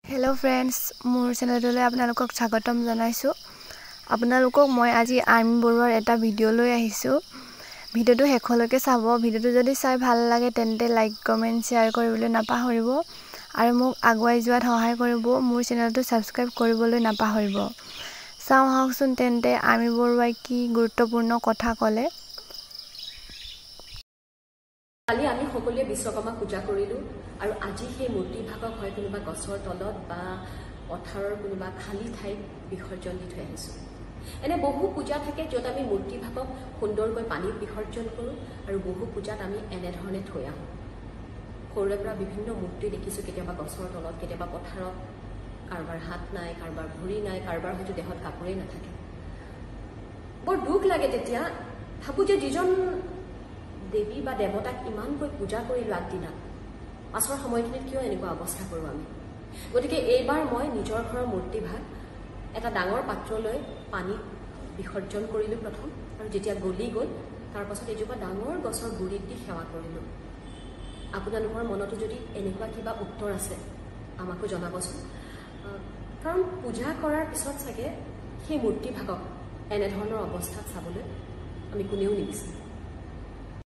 Hello' friends, মোৰ চেনেলটোলৈ আপোনালোকক স্বাগতম জনাইছোঁ। আপোনালোকক মই আজি আৰ্মি বৰুৱাৰ এটা ভিডিঅ' লৈ আহিছোঁ। ভিডিঅ'টো শেষলৈকে চাব। ভিডিঅ'টো যদি চাই ভাল লাগে তেন্তে লাইক, কমেণ্ট, শ্বেয়াৰ কৰিবলৈ নাপাহৰিব আৰু মোক আগুৱাই যোৱাত সহায় কৰিব। মোৰ চেনেলটো ছাবস্ক্ৰাইব কৰিবলৈ নাপাহৰিব। চাওঁ আহকচোন তেন্তে আৰ্মি বৰুৱাই কি গুৰুত্বপূৰ্ণ কথা ক'লে। কালি আমি সকলোৱে বিশ্বকৰ্মা পূজা কৰিলোঁ আৰু আজি সেই মূৰ্তিভাগক হয় কোনোবা গছৰ তলত বা পথাৰৰ কোনোবা খালী ঠাইত বিসৰ্জন দি থৈ আহিছোঁ। এনে বহু পূজা থাকে য'ত আমি মূৰ্তিভাগক সুন্দৰকৈ পানীত বিসৰ্জন কৰোঁ আৰু বহু পূজাত আমি এনেধৰণে থৈ আহোঁ। সৰুৰে পৰা বিভিন্ন মূৰ্তি দেখিছোঁ, কেতিয়াবা গছৰ তলত, কেতিয়াবা পথাৰত। কাৰোবাৰ হাত নাই, কাৰোবাৰ ভৰি নাই, কাৰোবাৰ হয়তো দেহত কাপোৰেই নাথাকে। বৰ দুখ লাগে তেতিয়া, ভাবোঁ যে যিজন দেৱী বা দেৱতাক ইমানকৈ পূজা কৰিলোঁ আগদিনা, পাছৰ সময়খিনিত কিয় এনেকুৱা অৱস্থা কৰোঁ আমি। গতিকে এইবাৰ মই নিজৰ ঘৰৰ মূৰ্তিভাগ এটা ডাঙৰ পাত্ৰলৈ পানীত বিসৰ্জন কৰিলোঁ প্ৰথম, আৰু যেতিয়া গলি গ'ল তাৰ পাছত এজোপা ডাঙৰ গছৰ গুৰিত দি সেৱা কৰিলোঁ। আপোনালোকৰ মনতো যদি এনেকুৱা কিবা উত্তৰ আছে আমাকো জনাবচোন। কাৰণ পূজা কৰাৰ পিছত চাগে সেই মূৰ্তিভাগক এনেধৰণৰ অৱস্থাত চাবলৈ আমি কোনেও নিবিচাৰোঁ।